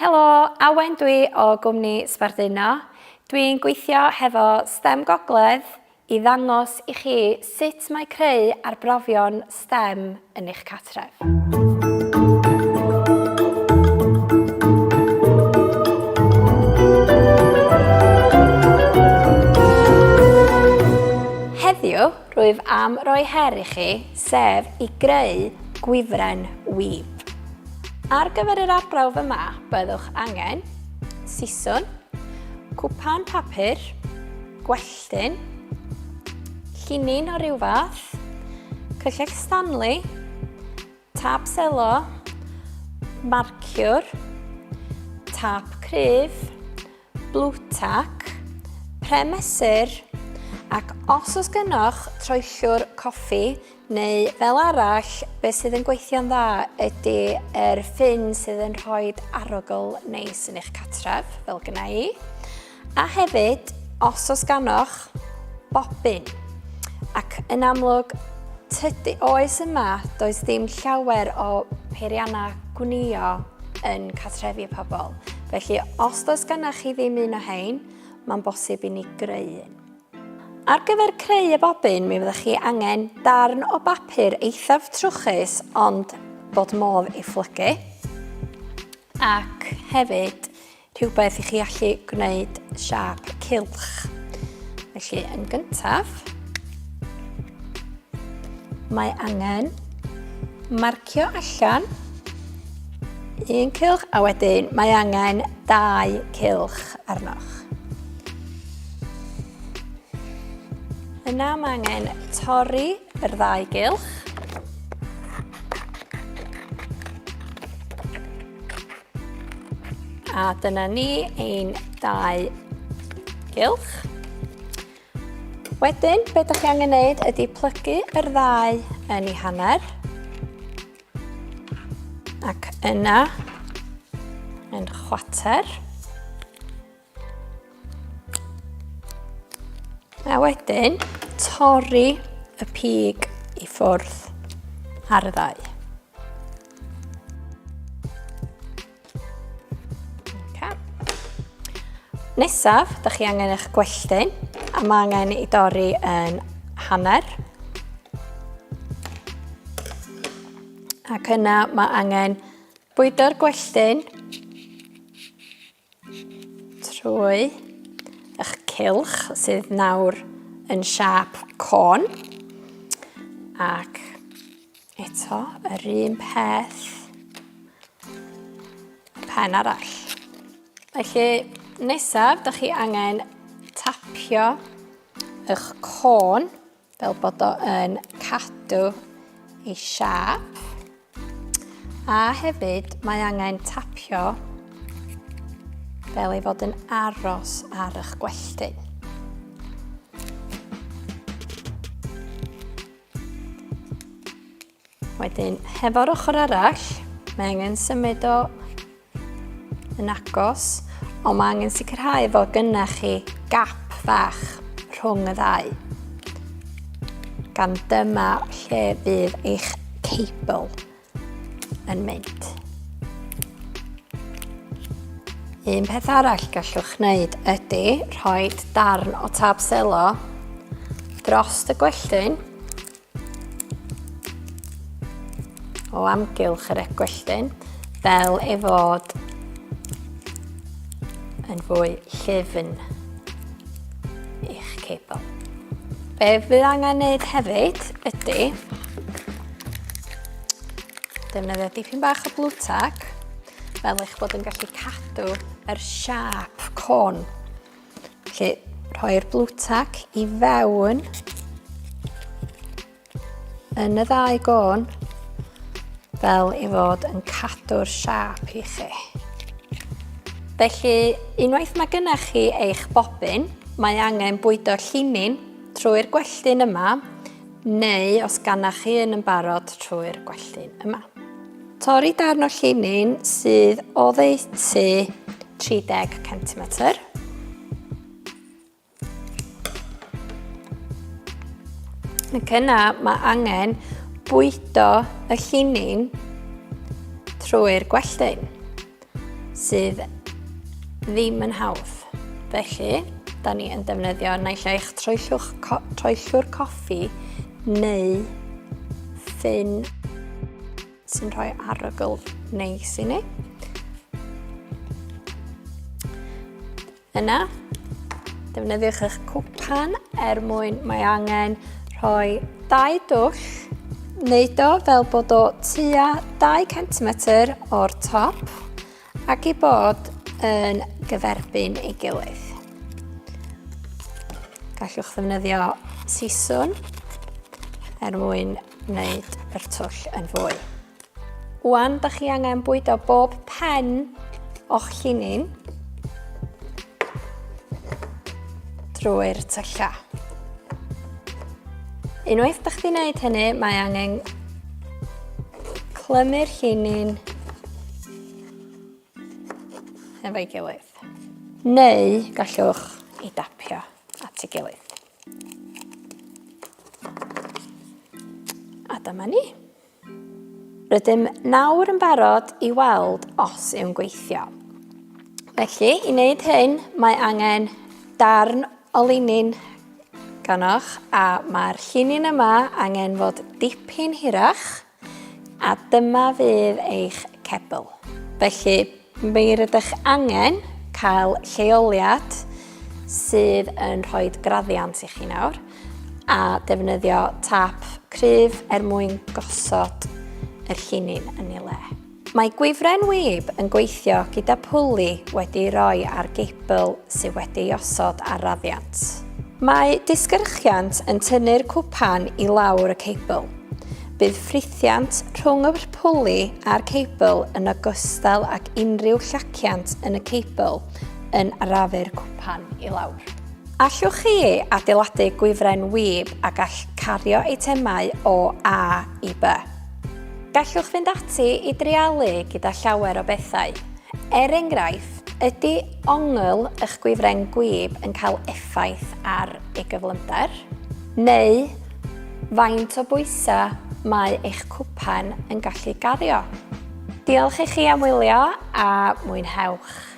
Helo, Awen dwi o gwmni Sbarduno. Dwi'n gweithio hefo STEM Gogledd i ddangos i chi sut mae creu arbrofion STEM yn eich cartref. Heddiw, rwyf am roi her i chi, sef i greu gwifren wib. Ar gyfer yr arbrawf yma, byddwch angen siswrn, cwpan papur, gwelltyn, llinyn o ryw fath, cyllell Stanley, tap selo, marciwr, tap cryf, Blu-tack, pren mesur, ac os oes gynnoch troellwr coffi neu fel arall, beth sydd yn gweithio'n dda ydy yr ffyn sydd yn rhoi arogl neis yn eich catref, fel gyna i. A hefyd, os oes ganoch bobin. Ac yn amlwg, tydi oes yma, does ddim llawer o peiriannau gwnïo yn cartrefi pobl. Felly, os does gennych chi ddim un o hein, mae'n bosib i ni greu un. Ar gyfer creu y bobin, mi fyddwch chi angen darn o bapur eithaf trwchus ond bod modd ei phlygu. Ac hefyd rhywbeth i chi allu gwneud siâp cylch. Felly, yn gyntaf, mae angen marcio allan un cylch a wedyn mae angen dau cylch arnoch. Yna mae angen torri yr ddau gylch. A dyna ni ein dau gylch. Wedyn, be ydych chi angen wneud ydy plygu yr ddau yn ei hanner. Ac yna yn chwater. A wedyn, torri y pig i ffwrdd ar y ddau. Okay. Nesaf, da chi angen eich gwelltyn, a mae angen i dorri yn hanner. Ac yna mae angen bwydo'r gwelltyn trwy eich cylch sydd nawr yn siâp côn. Ac eto yr un peth y pen arall. Felly nesaf, da chi angen tapio eich côn fel bod o yn cadw ei siâp. A hefyd mae angen tapio fel ei fod yn aros ar eich gwelltyn. Wedyn, hefo'r ochr arall, mae angen symud o yn agos, ond mae angen sicrhau fod gynnach chi gap fach rhwng y ddau. Gan dyma lle fydd eich cable yn mynd. Un peth arall gallwch wneud ydy rhoi darn o tab selo dros y gwelltyn o amgylch yr egwelltyn fel ei fod yn fwy llyfn i'ch cebl. Be fydd angen wneud hefyd ydy defnyddio dipyn bach o blue tack fel eich bod yn gallu cadw yr siâp côn. Felly, rhoi'r blue tack i fewn yn y ddau gôn fel ei fod yn cadw'r siâp i chi. Felly, unwaith mae gynnach chi eich bobin, mae angen bwydo llinyn trwy'r gwelltyn yma, neu os gannach chi un yn barod trwy'r gwelltyn yma. Torri darn o llinyn sydd oddeutu 30 cm. Ac yna mae angen bwydo y llinyn trwy'r gwelltyn. sydd ddim yn hawdd. Felly, da ni yn defnyddio naill eich troellwch, co troellwr coffi neu ffyn sy'n rhoi arogl neis i ni. Yna, defnyddiwch eich cwpan er mwyn mae angen rhoi dau dwll, wneud o fel bod o tua 2 cm o'r top ac i bod yn gyferbyn ei gilydd. Gallwch ddefnyddio siswrn er mwyn wneud yr twll yn fwy. Wan, da chi angen bwydo bob pen o'ch llinyn drwy'r tylla. Unwaith da chdi wneud hynny, mae angen clymu'r llinyn efo'i gilydd. Neu gallwch ei dapio at ei gilydd. A dyma ni. Rydym nawr yn barod i weld os yw'n gweithio. Felly, i wneud hyn, mae angen darn o linyn ganoch a mae'r llinyn yma angen fod dipyn hirach a dyma fydd eich cebl. Felly, Mi rydych angen cael lleoliad sydd yn rhoi graddiant i chi nawr a defnyddio tap cryf er mwyn gosod yr llinyn yn ei le. Mae gwifren wib yn gweithio gyda pwli wedi ei roi ar gebl sydd wedi ei osod ar raddiant. Mae disgyrchiant yn tynnu'r cwpan i lawr y cebl. Bydd ffrithiant rhwng y pwli a'r cebl yn ogystal ag unrhyw llaciant yn y cebl yn arafu'r cwpan i lawr. Allwch chi adeiladu gwifren wib a gall cario eitemau o A i B? Gallwch fynd ati i dreialu gyda llawer o bethau. Er enghraifft, ydy ongl eich gwifren gwib yn cael effaith ar ei gyflymder? Neu faint o bwysau mae eich cwpan yn gallu gario? Diolch i chi am wylio a mwynhewch!